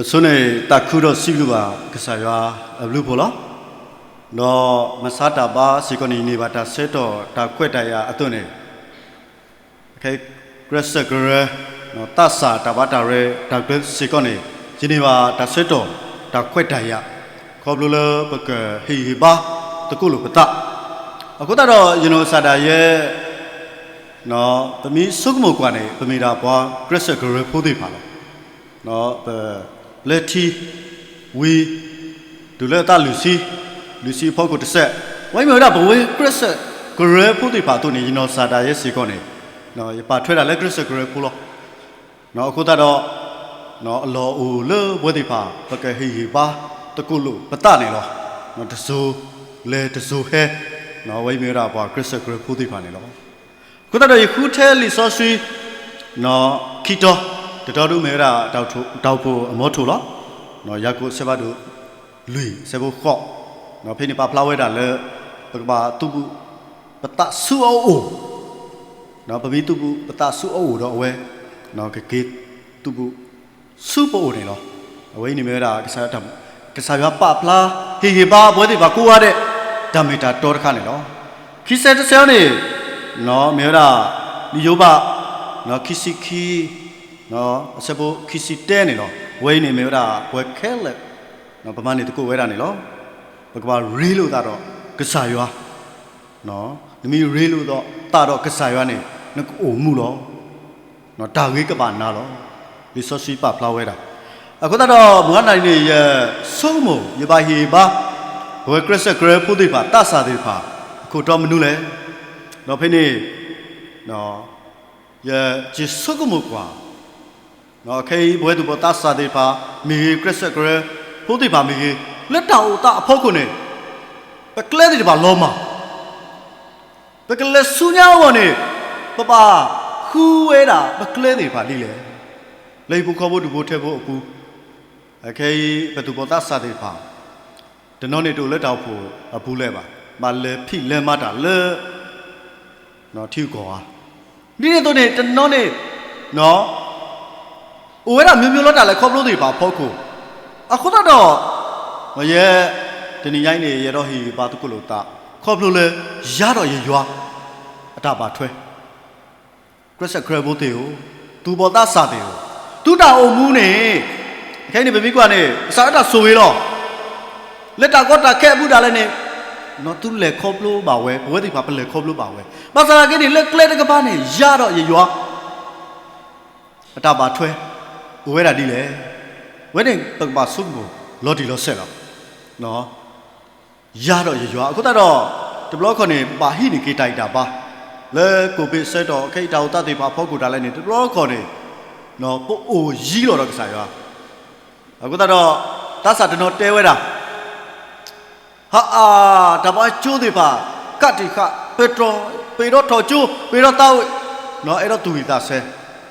အဆိန့ၣ် သးခုဒီးစံးဘျုးဘၣ်ကစၢ်ယွၤအဘျုးအဖှိၣ်လီၤ. ဒီးမဆါတၢ်ဘါစ့ၢ်ကီးန့ၣ် ယန့ၢ်ဘၣ်တၢ်ဆၢကတီၢ်တၢ်ခွဲးတၢ်ယာ်အသိးန့ၣ် ခဲအံၤ ကြၢးစၢးကရၢ သးစၢ်တၢ်ဘါတၢ်ရဲၣ်တၢ်ကျဲၤစ့ၢ်ကီးန့ၣ် ယန့ၢ်ဘၣ်တၢ်ဆၢကတီၢ်တၢ်ခွဲးတၢ်ယာ် ခီဖျိလၢပကဟ့ၣ်ဂံၢ်ဟ့ၣ်ဘါသကိးလိာ်ပသး, အဃိသတးဒီး ယနီၢ်ကစၢ်ဒၣ်ယဲ ပမ့ၢ်ဆိကမိၣ်ကွၢ်န့ၣ် ပမ့ၢ်ဒၣ်ပှၤကြၢးစၢးကရၢဖိသ့ၣ်တဖၣ်လီၤ. ပလဲၤထံ ဝံၤ တုၤလၢအသးလွံၢ်ဆံ, လွံၢ်ဆံအဖီခိၣ်တစဲး, ဝဲအံၤမ့ၢ်ဝဲဒၣ်ပဝဲကြၢးစၢးကရၢဖိသ့ၣ်တဖၣ်အသိးန့ၣ် ယနီၢ်ကစၢ်ဒၣ်ယဲစ့ၢ်ကီးန့ၣ် ယပာ်ထွဲဒၣ်လၢကြၢးစၢးကရၢဖိလီၤ. အဃိသတးဒီး အလီၢ်အိၣ်လၢပဝဲသ့ၣ်တဖၣ် ပကဟ့ၣ်ဂံၢ်ဟ့ၣ်ဘါသကိးလိာ်ပသးန့ၣ်လီၤ. တစိၤလဲၤတစိၤဟဲ, ဝဲအံၤမ့ၢ်ဝဲဒၣ်ပှၤကြၢးစၢးကရၢဖိသ့ၣ်တဖၣ်န့ၣ်လီၤ. အဃိသတးဒီးယဃုထၢလံာ်စီဆှံ ခံတီၤ, တတီၤဒုးမ့ၢ်ဝဲဒၣ် တၢ်အိၣ်ဖှိၣ်အမီထိၣ်လီၤ. ယၤကိာ်အဆၢဖးဒိၣ်လွံၢ် အဆၢဖိဃိး, ဖဲန့ၣ်ပာ်ဖျါဝဲဒၣ်လၢ ပကဘၣ်သူၣ်ပူၤ ပသးဆူအအိၣ်, ပမ့ၢ်သူၣ်ပူၤပသးဆူအအိၣ်ဒီးအဝဲ ကက့ၤသူၣ်ပူၤဆူပအိၣ်န့ၣ်လီၤ. အဝဲအံၤန့ၣ်မ့ၢ်ဝဲဒၣ် ကစၢ်ယွၤပာ်ဖျါ ဟ့ၣ်ဂံၢ်ဟ့ၣ်ဘါပဝဲသ့ၣ်တဖၣ်ကိးဂၤဒဲး တၢ်မ့ၢ်တၢ်တီတခါန့ၣ်လီၤ. ခံဆဲတဆဲန့ၣ် မ့ၢ်ဝဲဒၣ် လံာ်ယိၤဘး ခံဆံခံ အဆၢဖိခံဆံတၢန့ၣ်လီၤ. အဝဲအံၤန့ၣ်မ့ၢ်ဝဲဒၣ် ပဝဲခဲလၢာ် ပမၤန့ၢ်သကိးဝဲဒၣ်န့ၣ်လီၤ. ပကဘၣ်ရ့လိာ်သးဒီးကစၢ်ယွၤ နမ့ၢ်ရ့လိာ်သးဒီးကစၢ်ယွၤန့ၣ် နကအိၣ်မူလီၤ. တၢ်ဂ့ၤကဘၣ်နၤလီၤ. လံာ်စီဆှံပာ်ဖျါဝဲဒၣ်. အဃိသတးဒီး မုၢ်ဂၤနၤအံၤန့ၣ် ယဆိကမိၣ် ယဘၣ်ဟ့ၣ်ဂံၢ်ဟ့ၣ်ဘါ ပဝဲကြၢးစၢးကရၢဖိသ့ၣ်တဖၣ် သးစၢ်သ့ၣ်တဖၣ် အခိၣ်တီမနုၤလဲၣ်. ဒီးဖဲန့ၣ် ယဆိကမိၣ်ကွၢ် ခဲအံၤ ပဝဲသူၣ်ဘီၣ်သးစၢ်သ့ၣ်တဖၣ်မ့ၢ်ဂ့ၤ, ကြၢးစၢးကရၢဖိသ့ၣ်တဖၣ်မ့ၢ်ဂ့ၤ, လၢတၢ်အိၣ်သးအဖီခိၣ်န့ၣ် ပကျဲသ့ၣ်တဖၣ်လီၤမၢ်, ပကလဲၤဆူညါအဂီၢ်န့ၣ် ပဘၣ်ဃုဝဲဒၣ်ပကျဲသ့ၣ်တဖၣ်ဒ်လဲၣ်. လၢဟံၣ်ဖိဃီဖိဒူၣ်ဖိထၢဖိအပူၤ, ခဲအံၤ ပသူၣ်ဘီၣ်သးစၢ်သ့ၣ်တဖၣ် တနီၤန့ၣ်တအိၣ်လၢတၢ်အိၣ်ဖှိၣ်အပူၤလၢၤဘၣ်, ဘၣ်လဲၤဖံးလဲၤမၤတၢ်လၢ ထံဂုၤကီၢ်ဂၤ, ဒ်န့ၣ်အသိးန့ၣ် တနီၤန့ၣ် အိၣ်ဝဲဒၣ်မျိုးမျိုးလၢတၢ်လဲၤခီဖျိသ့ၣ်တဖၣ်အဖီခိၣ်, အဃိသတးဒီး ယဲ တနံၤညါအံၤန့ၣ် ယအဲၣ်ဒိးဟ့ၣ်ဂံၢ်ဘါသကိးလိာ်သး ခီဖျိလၢ ယၤဒီးယယွၤ အတၢ်ဘၣ်ထွဲ ကြၢးစၢးကရၢဖိသ့ၣ်ဧၢ, သူၣ်ဘီၣ်သးစၢ်သ့ၣ်ဧၢ, သုတၢ်အိၣ်မူန့ၣ် ခဲအံၤန့ၣ် ပမ့ၢ်ကွၢ်န့ၣ် ကစၢ်အတၢ်ဆိၣ်ဂ့ၤလီၤ. လၢတၢ်ကီတၢ်ခဲအပူၤဒၣ်လဲာ်န့ၣ် သုလဲၤခီဖျိဘၣ်ဝဲ, ပဝဲသ့ၣ်တဖၣ်ပလဲၤခီဖျိဘၣ်ဝဲ, ဘၣ်ဆၣ်သနာ်က့န့ၣ် လၢကျဲတကပၤန့ၣ် ယၤဒီးယယွၤ အတၢ်ဘၣ်ထွဲ အိၣ်ဝဲဒၣ်ဒ်လဲၣ်. ဝဲန့ၣ် ပကဘၣ်ဆိကမိၣ်လီၤတံၢ်လီၤဆဲးလီၤ. ယၤဒီးယယွၤ အဃိသတးဒီး တဘျီခီန့ၣ် ဘၣ်ဟံးန့ၢ်က့ၤတၢ်ဂံၢ်တၢ်ဘါ လၢ COVID ဆၢကတီၢ် ခဲအံၤတၢ်အိၣ်သးသ့ၣ်တဖၣ်အဖီခိၣ်ဒၣ်လဲာ်န့ၣ် တဘျီခီန့ၣ် ပအိၣ်ယံၤလီၤဒီးကစၢ်ယွၤ, အဃိသတးဒီး သးစၢ်တနီၤတဲဝဲဒၣ် ဟါအါ တၢ်ဘါကၠိသ့ၣ်တဖၣ် ကးတံာ်ဃာ် ပတြီ ပအဲၣ်ဒိးထီၣ်ကၠိ ပအဲၣ်ဒိးသးဝံၣ် အဲၣ်ဒိးသူၣ်ဝံၣ်သးဆၢ,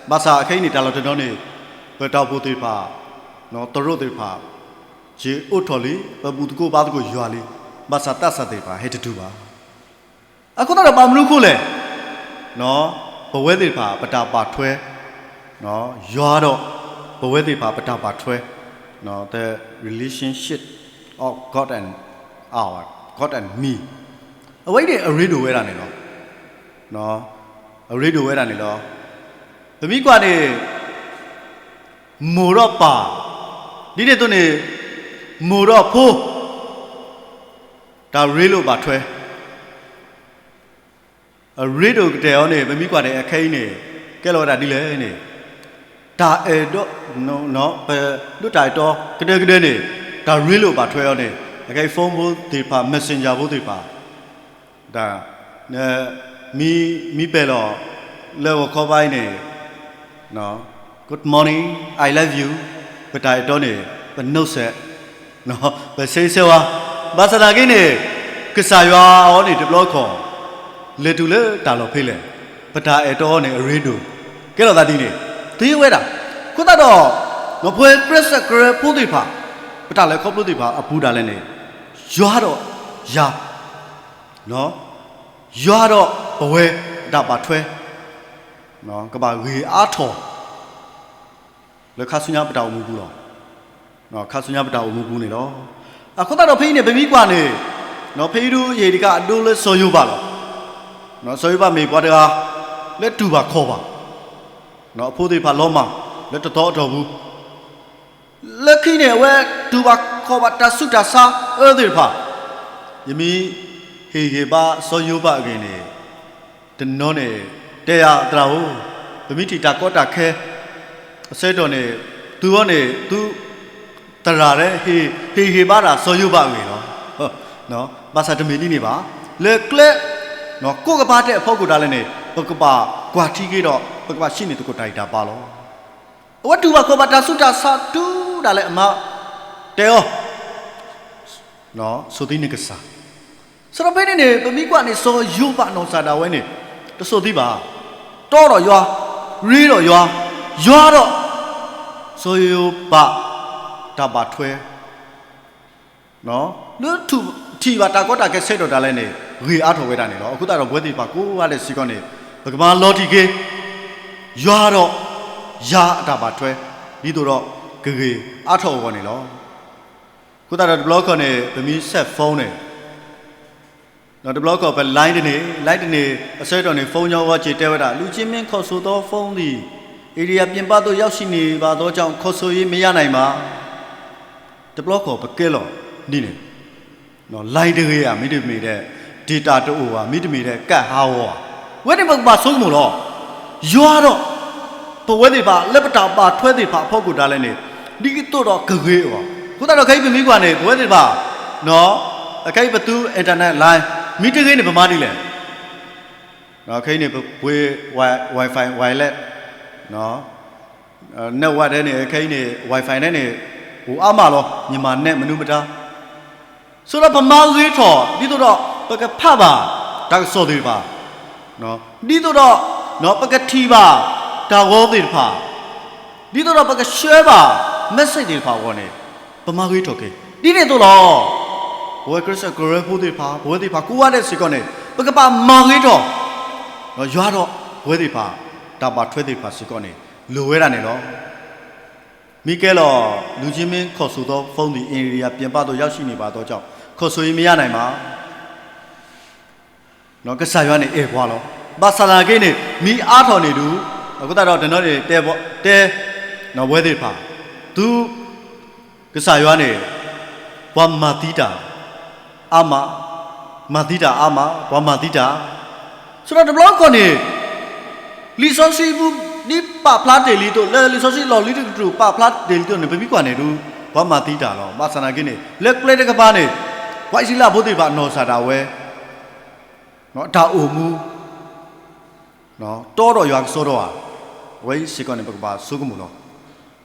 ဘၣ်ဆၣ်ခဲအံၤန့ၣ် တၢ်လီၢ်တနီၤန့ၣ် ပတၢ်အိၣ်ဖှိၣ်သ့ၣ်တဖၣ် တရိးသ့ၣ်တဖၣ် က့ၤအိးထီၣ်လံ, ပဘူၣ်သကိးဘါသကိးယွၤလံ, ဘၣ်ဆၣ်သးစၢ်သ့ၣ်တဖၣ်ဟဲတတုၤဘၣ်. အဃိသတးဒီးဘၣ်မနုၤအဃိလဲၣ်, ပဝဲသ့ၣ်တဖၣ်ပတၢ်ဘၣ်ထွဲ ယွၤဒီးပဝဲသ့ၣ်တဖၣ်ပတၢ်ဘၣ်ထွဲ the relationship of God and our, God and me အဝဲအံၤန့ၣ် အရ့ဒိၣ်ဝဲဒၣ်န့ၣ်လီၤ. အရ့ဒိၣ်ဝဲဒၣ်န့ၣ်လီၤ. ပမ့ၢ်ကွၢ်န့ၣ် မိၢ်ဒီးပၢ် ဒ်န့ၣ်အသိးန့ၣ် မိၢ်ဒီးဖိ တၢ်ရ့လိာ်ဘၣ်ထွဲ အရ့ဒိၣ်ကတၢၢ်အီၤန့ၣ် ပမ့ၢ်ကွၢ်န့ၣ် အခဲအံၤန့ၣ် ကဲလီၤဝဲဒၣ်ဒ်လဲၣ်န့ၣ် တၢ်အဲၣ်ဒိး ပဒိးတၢ်အဲၣ်တီကဒၢကဒၢန့ၣ် တၢ်ရ့လိာ်ဘၣ်ထွဲအီၤန့ၣ် အခဲအံၤ phone ဖိသ့ၣ်တဖၣ် messenger ဖိသ့ၣ်တဖၣ် တၢ် မံ မံပဲာ်လီၤ လၢဂီၤခီဘါအံၤန့ၣ် Good morning, I love you ပတၢ်အဲၣ်တီန့ၣ် ပနီၢ်စဲး ပဆၢဂ့ၤဆၢဝါ ဘၣ်ဆၣ်သနာ်က့န့ၣ် ကစၢ်ယွၤအီၤန့ၣ်တဘျီခီၣ် လဲၤတုၤလၢတၢ်လီၢ်ဖဲလဲၣ် ပတၢ်အဲၣ်တီအီၤန့ၣ် အရ့ဒိၣ် ကဲထီၣ်သးဒ်န့ၣ် သ့ဝဲဒၣ် အဃိသတးဒီး ပဝဲကြၢးစၢးကရၢဖိသ့ၣ်တဖၣ် ပတၢ်လဲၤခီဖျိသ့ၣ်တဖၣ်အပူၤဒၣ်လဲာ်န့ၣ် ယွၤဒီးယၤ ယွၤဒီးပဝဲအတၢ်ဘၣ်ထွဲ ကဘၣ်ဂ့ၤအါထီၣ် လၢခါဆူညါပတၢ်အိၣ်မူပူၤလီၤ. ခါဆူညါပတၢ်အိၣ်မူပူၤန့ၣ်လီၤ. အဃိသတးဒီးဖဲအံၤန့ၣ် ပမ့ၢ်ကွၢ်န့ၣ်, ဖဲအံၤဒုးယဟ့ၣ်တကးအဒိလၢစီၤယိၤဘးလီၤ. စီၤယိၤဘးမ့ၢ်ပှၤတဂၤ လၢတူၢ်ဘၣ်ခီၣ်ဘၣ်, အဖိသ့ၣ်တဖၣ်လီၤမၢ် လၢတသီအတီၢ်ပူၤ လၢခံန့ၣ် အဝဲတူၢ်ဘၣ်ခီၣ်ဘၣ်တၢ်ဆူးတၢ်ဆါအၢသ့ၣ်တဖၣ်, ယမ့ၢ်ဟ့ၣ်ဂံၢ်ဘါစီၤယိၤဘးအဂ့ၢ်န့ၣ်, တနီၤန့ၣ် တဲယၤသရၣ်ဧၢ, ပမ့ၢ်ထံၣ်တၢ်ကီတၢ်ခဲ အဆၢကတီၢ်န့ၣ် သုဝဲန့ၣ် သု သရၣ်လၢ ဟ့ၣ်ဂံၢ်ဟ့ၣ်ဘါတၢ်စီၤယိၤဘးအဂ့ၢ်လီၤ. ဘၣ်ဆၣ်တမ့ၢ်ဒ်န့ၣ်ဘၣ်. လၢကျဲ ကိးကပၤတဲာ်အဖီခိၣ်ဒၣ်လဲာ်န့ၣ် ပကဘၣ်ကွၢ်ထံက့ၤဒီး ပကဘၣ်ဆှံန့ၢ်သကိးတၢ်ဂံၢ်တၢ်ဘါလီၤ. အဝဲတူၢ်ဘၣ်ခီၣ်ဘၣ်တၢ်ဆူးတၢ်ဆါတုၤဒၣ်လဲာ်အမါတဲအီၤ ဆိၣ်သံနကစၢ်. စးထီၣ်ဖဲန့ၣ်န့ၣ် ပမ့ၢ်ကွၢ်န့ၣ် စီၤယိၤဘးနီၢ်ကစၢ်ဒၣ်ဝဲန့ၣ် တဆိၣ်သံဘၣ်. တီဒီးယွၤ, ရ့ဒီးယွၤ, ယွၤဒီး စီၤယိၤဘး တၢ်ဘၣ်ထွဲ လၢထံၣ်ဘၣ်တၢ်ကီတၢ်ခဲဆၢကတီၢ်ဒၣ်လဲာ်န့ၣ် ဂ့ၤအါထီၣ်ဝဲဒၣ်န့ၣ်လီၤ. အဃိသတးဒီးပဝဲသ့ၣ်တဖၣ်ကိးဂၤဒဲးစ့ၢ်ကီးန့ၣ် ပကမၤလီၤတံၢ်က့ၤ ယွၤဒီးယၤအတၢ်ဘၣ်ထွဲ ဒ်သိးဒီးကဂ့ၤအါထီၣ်အဂီၢ်န့ၣ်လီၤ. အဃိသတးဒီးတဘျီခီန့ၣ် ပမ့ၢ်ဆဲး phone န့ၣ် ဒီးတဘျီခီပ line တန့ၢ်, line တန့ၢ် အဆၢကတီၢ်န့ၣ် phone ညီဝဲစ့ၢ်တဲဝဲဒၣ် လူကြီးမင်းခေါ်ဆိုသောဖုန်းသည် အိန္ဒိယပြင်ပသို့ရောက်ရှိနေပါသောကြောင့် ခေါ်ဆိုရေးမရနိုင်ပါ. တဘျီခီပကဲလီၤဒ်န့ၣ် line တဂ့ၤဧါ မ့တမ့ၢ်ဒီး data တအိၣ်ဧါ မ့တမ့ၢ်ဒီး ကးဟးဂီၤဧါ. အဝဲန့ၣ်ပကဘၣ်ဆိကမိၣ်လီၤ. ယွၤဒီး ပဝဲသ့ၣ်တဖၣ် လၢပတၢ်ဘၣ်ထွဲသ့ၣ်တဖၣ်အဖီခိၣ်ဒၣ်လဲာ်န့ၣ် ဒ်သိးဒီးကဂ့ၤအဂီၢ်. အဃိသတးဒီးခဲအံၤပမ့ၢ်ကွၢ်န့ၣ် ပဝဲသ့ၣ်တဖၣ် ခဲအံၤပသူ internet line မ့ၢ်တဂ့ၤန့ၣ် ပမၤဒ်လဲၣ်. ခဲအံၤန့ၣ် ပပှ့ၤ Wi-Fi wireless network ထဲန့ၣ် ခဲအံၤန့ၣ် Wi-Fi ထဲန့ၣ် အိၣ်အါမးလီၤ မြန်မာ့ မနုၤမတၤ ဆိဒီးပမၤဂ့ၤထီၣ် ဒ်သိးဒီး ပကဖးဘၣ် တၢ်ကစီၣ်သ့ၣ်တဖၣ်, ဒ်သိးဒီး ပကထံၣ်ဘၣ် တၢ်ဂီၤသ့ၣ်တဖၣ်, ဒ်သိးဒီးပကဆှၢဘၣ် message သ့ၣ်တဖၣ်အဂီၢ်န့ၣ် ပမၤဂ့ၤထီၣ်က့ၤ ဒ်န့ၣ်အသိးလီၤ. ပဝဲခရံာ်ဖိကရၢဖိသ့ၣ်တဖၣ် ပဝဲသ့ၣ်တဖၣ်ကိးဂၤဒဲးစ့ၢ်ကီးန့ၣ် ပကဘၣ်မၤဂ့ၤထီၣ် ယွၤဒီးပဝဲသ့ၣ်တဖၣ် တၢ်ဘၣ်ထွဲသ့ၣ်တဖၣ်စ့ၢ်ကီးန့ၣ် လိၣ်ဝဲဒၣ်န့ၣ်လီၤ. မ့ၢ်ကဲလီၤ လူကြီးမင်းခေါ်ဆိုသောဖုန်းသည် အိန္ဒိယပြင်ပသို့ရောက်ရှိနေပါသောကြောင့် ခေါ်ဆိုရေးမရနိုင်ပါ. ကစၢ်ယွၤန့ၣ်အဲၣ်ပှၤလီၤ. ဘၣ်ဆၣ်သနာ်က့န့ၣ် မ့ၢ်အါထီၣ်န့ၢ်ဒုး အဃိသတးဒီးတနီၤန့ၣ် တဲ တဲ ပဝဲသ့ၣ်တဖၣ် သု ကစၢ်ယွၤန့ၣ် ပှၤမၤသံတၢ် အါမး, မၤသံတၢ်အါမး, ပှၤမၤသံတၢ်, ဆိဒီးတဘျီခီန့ၣ် လံာ်စီဆှံပူၤ ဒ်ပာ်ဖျါတ့ၢ်လံအသိး လၢလံာ်စီဆှံလီၢ်လံၤတကတြူၢ်ပာ်ဖျါတ့ၢ်လံအသိးန့ၣ် ပမ့ၢ်ကွၢ်န့ၣ်ဒုး ပှၤမၤသံတၢ်လီၤ. ဘၣ်ဆၣ်သနာ်က့န့ၣ် လၢကျဲတကပၤန့ၣ် ပှၤအံၣ်စရ့လးဖိသ့ၣ်တဖၣ်နီၢ်ကစၢ်ဒၣ်ဝဲ တၢ်အိၣ်မူ တီဒီးယွၤကစီဒီဧါ, အဝဲအံၤစ့ၢ်ကီးန့ၣ် ပကဘၣ်ဆိကမိၣ်လီၤ.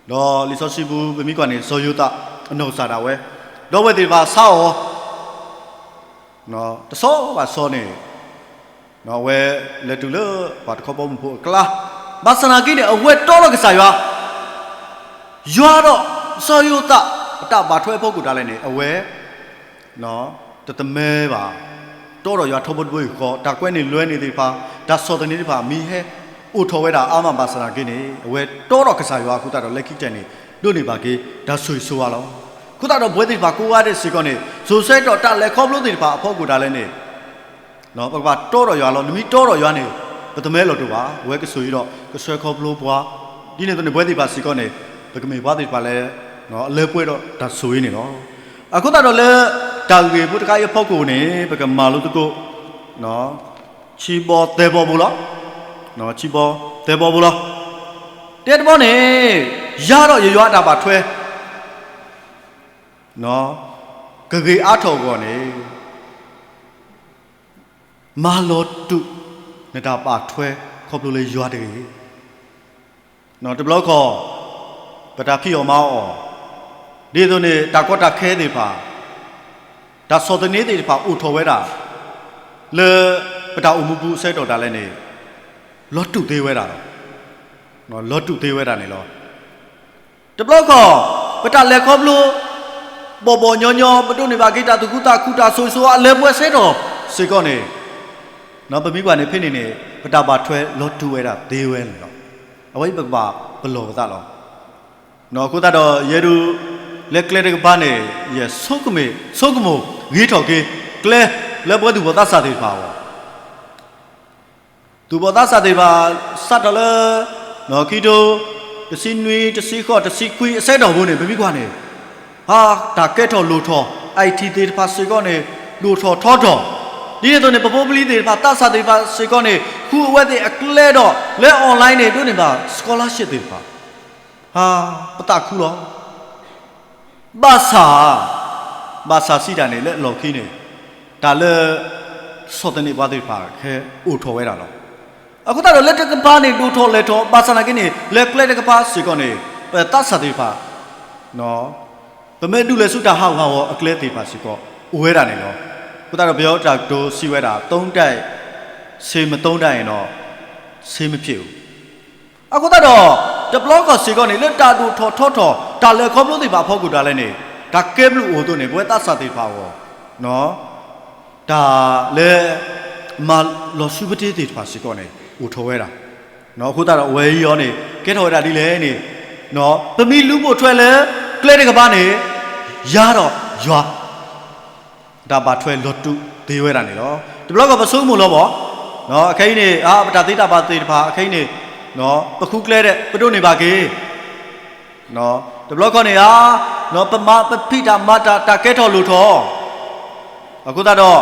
ဒီးလံာ်စီဆှံပူၤ ပမ့ၢ်ကွၢ်န့ၣ် စီၤယိၤသးအနီၢ်ကစၢ်ဒၣ်ဝဲ ဒီပုၢ်ဝဲၢ်သ့ၣ်တဖၣ်ဆါအီၤ တဆီဘၣ်ဆီန့ၣ် အဝဲလဲၤတုၤလၢပှၤတခီဘီမုၢ်ဖိအကျါ, ဘၣ်ဆၣ်သနာ်က့န့ၣ် အဝဲတီဒီးကစၢ်ယွၤ, ယွၤဒီးစီၤယိၤသးအတၢ်ဘၣ်ထွဲအဖီခိၣ်ဒၣ်လဲာ်န့ၣ် အဝဲ တသမၢဘၣ်, တီဒီးယွၤထီဘိတဘိယူၢ်ဃီ, တၢ်ကွဲန့ၢ်လွဲန့ၢ်သ့ၣ်တဖၣ်, တၢ်ဆီၣ်သနံးသ့ၣ်တဖၣ် မ့ၢ်ဟဲအိၣ်ထီၣ်ဝဲဒၣ်အါမးဘၣ်ဆၣ်သနာ်က့န့ၣ် အဝဲတီဒီးကစၢ်ယွၤအဃိသတးဒီး လၢခံကတၢၢ်န့ၣ် ဒိးန့ၢ်ဘၣ်က့ၤ တၢ်ဆိၣ်ဂ့ၤဆိၣ်ဝါလီၤ. အဃိသတးဒီးပဝဲသ့ၣ်တဖၣ်ကိးဂၤဒဲးစ့ၢ်ကီးန့ၣ် စိၤဆၢကတီၢ်တၢ်လဲၤခီဖျိသ့ၣ်တဖၣ်အဖီခိၣ်ဒၣ်လဲာ်န့ၣ် ပကဘၣ်တီဒီးယွၤလီၤ. နမ့ၢ်တီဒီးယွၤန့ၣ် ပသမၢလီၤတိာ်ဘၣ်, အဝဲကဆိၣ်ဂ့ၤဒီးကဆှၢခီဖျိပှၤ, ဒ်န့ၣ်အသိးန့ၣ် ပဝဲသ့ၣ်တဖၣ်စ့ၢ်ကီးန့ၣ် ပကမ့ၢ်ပှၤသ့ၣ်တဖၣ်လၢ အလၢပှဲၤဒီးတၢ်ဆိၣ်ဂ့ၤန့ၣ်လီၤ. အဃိသတးဒီးလၢ တၢ်ဂ့ၢ်ဖိတခါအံၤအဖီခိၣ်န့ၣ် ပကမၤလိသကိး ဆံဘီသၢဘီဖိလီၤ. ဆံဘီသၢဘီဖိလီၤ. တဲတဘီန့ၣ် ယၤဒီးယယွၤအတၢ်ဘၣ်ထွဲ ကဂ့ၤအါထီၣ်အဂီၢ်န့ၣ် မၤလီၤတူာ် နတၢ်ဘၣ်ထွဲခီဖျိလၢယွၤတဂ့ၤ. တဘျီခီ ပတၢ်ဖံးအီၣ်မၤအီၣ် ဒ်သိးန့ၣ် တၢ်ကီတၢ်ခဲသ့ၣ်တဖၣ် တၢ်ဆီၣ်သနံးသ့ၣ်တဖၣ်အိၣ်ထီၣ်ဝဲဒၣ် လၢပတၢ်အိၣ်မူပူၤအဆၢကတီၢ်ဒၣ်လဲာ်န့ၣ် လီၤတူာ်သ့ဝဲဒၣ်လီၤ. လီၤတူာ်သ့ဝဲဒၣ်န့ၣ်လီၤ. တဘျီခီ ပတၢ်လဲၤခီဖျိ ဘီၣ်ဘီၣ်ညီညီ ပဒိးန့ၢ်ဘၣ်က့ၤတၢ်သူၣ်ခုသးခု တၢ်ဆိၣ်ဂ့ၤဆိၣ်ဝါအလၢပှဲၤဆၢကတီၢ်စ့ၢ်ကီးန့ၣ် ပမ့ၢ်ကွၢ်န့ၣ်ဖဲန့ၣ်န့ၣ် ပတၢ်ဘၣ်ထွဲလီၤတူာ်ဝဲဒၣ်သ့ဝဲန့ၣ်လီၤ. အဝဲအံၤပကဘၣ်ပလီၢ်ပသးလီၤ. အဃိသတးဒီးယဲဒၣ် လၢကျဲတကပၤန့ၣ် ယဆိကမိၣ် ဆိကမိၣ်ဂ့ၤထီၣ်က့ၤ ကျဲလၢပဝဲသူၣ်ဘီၣ်သးစၢ်သ့ၣ်တဖၣ်အဂီၢ်, သူၣ်ဘီၣ်သးစၢ်သ့ၣ်တဖၣ် စးထီၣ်လၢ ခံကထိ တဆံနွံ တဆံဃိး တဆံခွံ အဆၢကတီၢ်ဖိန့ၣ် ပမ့ၢ်ကွၢ်န့ၣ် ဟါ တၢ်ကဲထီၣ်လိၣ်ထီၣ် IT သ့ၣ်တဖၣ်စ့ၢ်ကီးန့ၣ် လိၣ်ထီၣ်ထီထီၣ်, ဒ်န့ၣ်အသိးန့ၣ် ပဖိပလံၤသ့ၣ်တဖၣ် သးစၢ်သ့ၣ်တဖၣ်စ့ၢ်ကီးန့ၣ် ဃုအဝဲသ့ၣ်အကျဲဒီး လၢ online န့ၣ် ဒိးန့ၢ်ဘၣ် scholarship သ့ၣ်တဖၣ် ဟါ ပသးခုလီၤ. ဘၣ်ဆၣ်, ဘၣ်ဆၣ်စံးတၢ်န့ၣ် လၢအလီၢ်ခံန့ၣ် တၢ်လၢ ဆီၣ်သနံးပှၤသ့ၣ်တဖၣ် ကဟဲအိၣ်ထီၣ်ဝဲဒၣ်လီၤ. အဃိသတးဒီး လၢတကပၤန့ၣ် ဒိၣ်ထီၣ်လဲၢ်ထီၣ် ဘၣ်ဆၣ်သနာ်က့န့ၣ် လၢကျဲတကပၤစ့ၢ်ကီးန့ၣ် ပသးစၢ်သ့ၣ်တဖၣ် ပမ့ၢ်ဒုးလဲၤဆူတၢ်ဟးဂူာ်ဟးဂီၤအကျဲသ့ၣ်တဖၣ်စ့ၢ်ကီး အိၣ်ဝဲဒၣ်န့ၣ်လီၤ. အဃိသတးဒီး ပယီၤတၢ်ကတိၤစံးဝဲဒၣ် သုံးတိုက် ဆေးမသုံးတတ်ရင်တော့ ဆေးမဖြစ်ဘူး. အဃိသတးဒီး တဘျီခီၣ်စ့ၢ်ကီးန့ၣ် လၢတၢ်ဒိၣ်ထီၣ်ထီထီၣ် တၢ်လဲၤခီဖျိသ့ၣ်တဖၣ်အဖီခိၣ်ဒၣ်လဲာ်န့ၣ် တၢ်ကဲဘျုးအိၣ်အသိးန့ၣ် ပဝဲသးစၢ်သ့ၣ်တဖၣ်အဂီၢ် တၢ်လၢ မၤလီၤဆူပတ့သ့ၣ်တဖၣ်စ့ၢ်ကီးန့ၣ် အိၣ်ထီၣ်ဝဲဒၣ်. အဃိသတးဒီး အဝဲအံၤအီၤန့ၣ် ကဲထီၣ်ဝဲဒၣ်ဒ်လဲၣ်န့ၣ် ပမ့ၢ်လူၤပိာ်ထွဲလၢ ကျဲတကပၤန့ၣ် ယၤဒီးယွၤ တၢ်ဘၣ်ထွဲလီၤတူာ်သ့ဝဲဒၣ်န့ၣ်လီၤ. တဘျီခီၣ်ပဆိကမိၣ်လီၤဘၣ်, အခဲအံၤန့ၣ် အါ ပတၢ်သ့တၢ်ဘၣ်သ့ၣ်တဖၣ် အခဲအံၤန့ၣ် ပဃုကျဲဒဲး ပဒိးန့ၢ်ဘၣ်က့ၤ တဘျီခီၣ်န့ၣ် အါ ပမၤပဖံးတၢ်မၤတၢ် တၢ်ကဲထီၣ်လိၣ်ထီၣ် အဃိသတး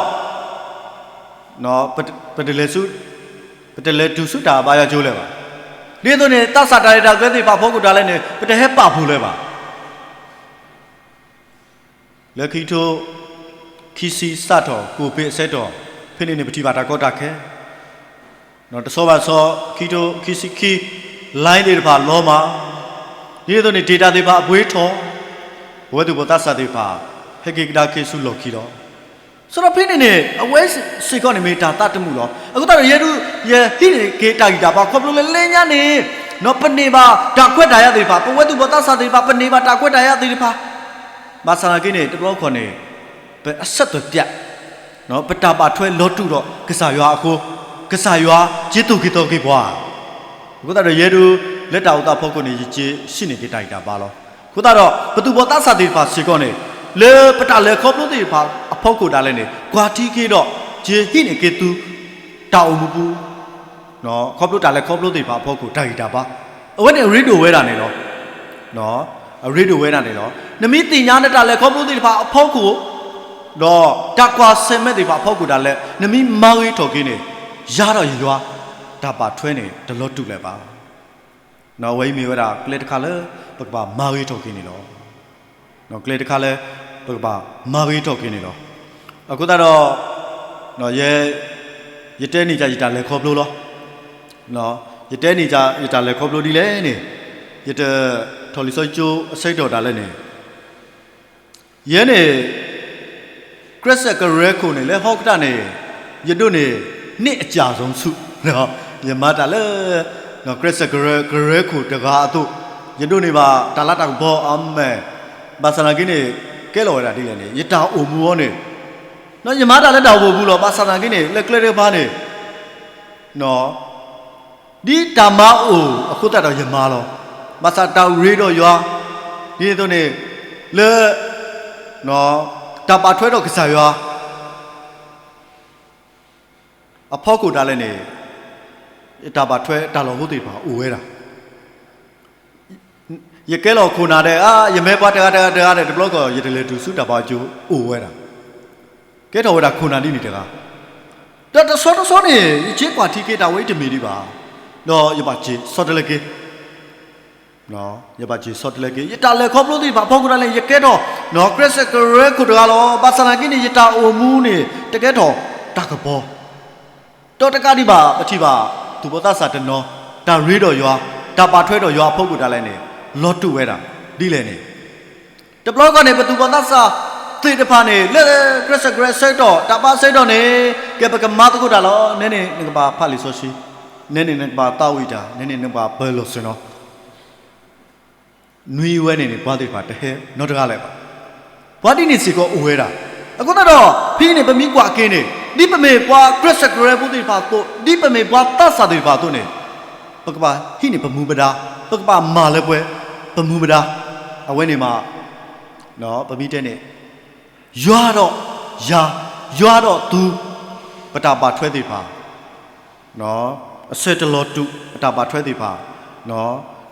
ဒီး ပတလဲၤဆူ ပတလဲၤတုၤဆူတၢ်ဘါယွၤကၠိလၢၤဘၣ်. ဒ်သိးန့ၣ် သးစၢ်တၢ်ရဲၣ်တၢ်ကျဲၤသ့ၣ်တဖၣ်အဖီခိၣ်ဒၣ်လဲာ်န့ၣ် ပတဟဲပာ်ဖှိၣ်လၢၤဘၣ်. လၢခံကထိ ခံဆံစးထီၣ် ကိၣ်ဖ့အဆၢကတီၢ် ဖဲန့ၣ်န့ၣ် ပထံၣ်ဘၣ်တၢ်ကီတၢ်ခဲ တဆီဘၣ်ဆီ ခံကထိခံဆံခံ line သ့ၣ်တဖၣ်လီၤမၢ်, ဒ်သိးန့ၣ် data သ့ၣ်တဖၣ်အပှ့ၤထီၣ်, ပဝဲသူၣ်ဘီၣ်သးစၢ်သ့ၣ်တဖၣ် ဟဲက့ၤကဒါက့ၤဆူလီၢ်ခံလီၤ. ဆိုတော့ ဖဲန့ၣ်န့ၣ် အဝဲစ့ၢ်ကီးန့ၣ်မ့ၢ်တၢ်သးတမုာ်လီၤ. အဃိသတးဒီး ယဲဒၣ် ယဟံးန့ၢ်က့ၤတၢ်ဂံၢ်တၢ်ဘါ ခီဖျိလၢလၢညါန့ၣ် ပန့ၢ်ဘၣ်တၢ်ခွဲးတၢ်ယာ်သ့ၣ်တဖၣ်, ပဝဲသူၣ်ဘီၣ်သးစၢ်သ့ၣ်တဖၣ် ပန့ၢ်ဘၣ်တၢ်ခွဲးတၢ်ယာ်သ့ၣ်တဖၣ်, ဘၣ်ဆၣ်သနာ်က့န့ၣ် တဘျီခီၣ်န့ၣ် ပအဆက်သွယ်ပြတ်, ပတၢ်ဘၣ်ထွဲလီၤတူာ်ဒီးကစၢ်ယွၤအဃိ, ကစၢ်ယွၤက့ၤသိၣ်က့ၤသီက့ၤပှၤ. အဃိသတးဒီး ယဲဒၣ် လၢတၢ်အိၣ်သးဖီခိၣ်န့ၣ် ယက့ၤဟံးန့ၢ်က့ၤတၢ်ဂံၢ်တၢ်ဘါလီၤ. အဃိသတးဒီး ပသူၣ်ဘီၣ်သးစၢ်သ့ၣ်တဖၣ်စ့ၢ်ကီးန့ၣ် လၢပတၢ်လဲၤခီဖျိသ့ၣ်တဖၣ်အဖီခိၣ်ဒၣ်လဲာ်န့ၣ် ကွၢ်ထံက့ၤဒီး က့ၤဟံးန့ၢ်က့ၤသု တၢ်အိၣ်မူပူၤ ခီဖျိတၢ်လဲၤခီဖျိသ့ၣ်တဖၣ်အဖီခိၣ် တၢ်ဂံၢ်တၢ်ဘါ, အဝဲန့ၣ်အရ့ဒိၣ်ဝဲဒၣ်န့ၣ်လီၤ. အရ့ဒိၣ်ဝဲဒၣ်န့ၣ်လီၤ. နမ့ၢ်သ့ၣ်ညါနတၢ်လဲၤခီဖျိသ့ၣ်တဖၣ်အဖီခိၣ် ဒီးတၢ်ကွၢ်ဆၢၣ်မဲာ်သ့ၣ်တဖၣ်အဖီခိၣ်ဒၣ်လဲာ် နမ့ၢ်မၤဂ့ၤထီၣ်က့ၤန့ၣ် ယၤဒီးယွၤ တၢ်ဘၣ်ထွဲန့ၣ် တလီၤတူာ်လၢၤဘၣ်. အဝဲအံၤမ့ၢ်ဝဲဒၣ်ကျဲတခါလၢ ပကဘၣ်မၤဂ့ၤထီၣ်က့ၤန့ၣ်လီၤ. ကျဲတခါလၢ ပကဘၣ်မၤဂ့ၤထီၣ်က့ၤန့ၣ်လီၤ. အဃိသတးဒီး ယ ယတဲန့ၢ်ယတၢ်လဲၤခီဖျိလီၤ. ယတဲန့ၢ်ယတၢ်လဲၤခီဖျိဒ်လဲၣ်န့ၣ် ယတထီၣ်လံာ်စီဆှံကၠိအဆၢကတီၢ်ဒၣ်လဲာ်န့ၣ် ယဲန့ၣ် ကြၢးစၢးကရၢခိၣ်န့ၣ် လၢဟီကတၢၢ်န့ၣ် ယဒိးန့ၢ် နှစ်အကြာဆုံးဆု ယမၤတၢ်လၢ ကြၢးစၢးကရၢ ကရၢခိၣ်တဂၤအသိး ယဒိးန့ၢ်ဘၣ်တၢ်လၤတၢ်ကပီၤ အမဲာ်, ဘၣ်ဆၣ်သနာ်က့န့ၣ် ကဲလီၤဝဲဒၣ်ဒ်လဲၣ်န့ၣ် ယတၢ်အိၣ်မူအံၤန့ၣ် ယမၤတၢ်လၢတၢ်အိၣ်ဖှိၣ်ပူၤလီၤ. ဘၣ်ဆၣ်သနာ်က့န့ၣ် လၢကျဲတကပၤန့ၣ် ဒ်တၢ်မၤအိၣ်အဃိသတးဒီးယမၤလီၤ. ဘၣ်ဆၣ်တၢ်ရ့ဒီးယွၤ ဒ်န့ၣ်အသိးန့ၣ် လၢ တၢ်ဘၣ်ထွဲဒီးကစၢ်ယွၤ အဖီခိၣ်ဒၣ်လဲာ်န့ၣ် ယတၢ်ဘၣ်ထွဲတၢ်လီၢ်ဖိသ့ၣ်တဖၣ်အိၣ်ဝဲဒၣ်. ယကဲလီၤခိၣ်နၢ်ဒီး အါ ယမ့ၢ်ပှၤတဂၤတဂၤတဂၤဒီး တဘျီကီၢ် ယတလဲၤတုၤဆူတၢ်ဘါယွၤကၠိအိၣ်ဝဲဒၣ်. ကဲထီၣ်ဝဲဒၣ်ခိၣ်နၢ်ဒ်န့ၣ်တဂၤ ဒီးတဆီတဆီန့ၣ် ယက့ၤကွၢ်ထံက့ၤတၢ်ဝဲအံၤတမ့ၢ်ဒံးဘၣ်, ဒီးယဘၣ်စ့ၢ်ဆီတလဲက့ၤ ယဘၣ်စ့ၢ်ဆီတလဲက့ၤ ယတၢ်လဲၤခီဖျိသ့ၣ်တဖၣ်အဖီခိၣ်ဒၣ်လဲာ် ယကဲထီၣ် ကြၢးစၢးကရၢခိၣ်တဂၤလီၤ. ဘၣ်ဆၣ်သနာ်က့န့ၣ် ယတၢ်အိၣ်မူန့ၣ် တကဲထီၣ်တၢ်ကပီၤ ဒီးတကးဒံးဘၣ် ပထံၣ်ဘၣ် သူၣ်ဘီၣ်သးစၢ်တနီၤ တၢ်ရ့ဒီးယွၤ တၢ်ဘၣ်ထွဲဒီးယွၤအဖီခိၣ်ဒၣ်လဲာ်န့ၣ် လီၤတူာ်ဝဲဒၣ် ဒ်လဲၣ်န့ၣ် တဘျီကီၢ်န့ၣ် ပသူၣ်ဘီၣ်သးစၢ်သ့ၣ်တဖၣ်န့ၣ် လၢကြၢးစၢးကရၢအဆၢကတီၢ် တၢ်ဘါအဆၢကတီၢ်န့ၣ် ကဲပကမၤသကိးတၢ်လီၤ. နဲန့ၣ် နကဘၣ်ဖးလံာ်စီဆှံ, နဲန့ၣ် နကဘၣ်သးဝံၣ်တၢ်, နဲန့ၣ် နကဘၣ်ပၢလီၤစ့ၢ်နီၤ နွံဝဲန့ၣ်န့ၣ် ပှၤသ့ၣ်တဖၣ်တဟဲနီတဂၤလၢၤဘၣ်. ပှၤဒ်န့ၣ်စ့ၢ်ကီးအိၣ်ဝဲဒၣ်. အဃိသတးဒီး ဖဲအံၤန့ၣ် ပမ့ၢ်ကွၢ်က့ၤန့ၣ် ဒ်ပမ့ၢ်ပှၤကြၢးစၢးကရၢဖိသ့ၣ်တဖၣ်အသိး ဒ်ပမ့ၢ်ပှၤသးစၢ်သ့ၣ်တဖၣ်အသိးန့ၣ် ပကဘၣ်ဟံးန့ၢ်ပမူပဒါ, ပကဘၣ်မၤလၢပှဲၤပမူပဒါ, အဝဲန့ၣ်မး ပမ့ၢ်တဲန့ၣ် ယွၤဒီးယၤ, ယွၤဒီးသု, ပတၢ်ဘၣ်ထွဲသ့ၣ်တဖၣ်, အဆၢတလီၤတူာ် ပတၢ်ဘၣ်ထွဲသ့ၣ်တဖၣ်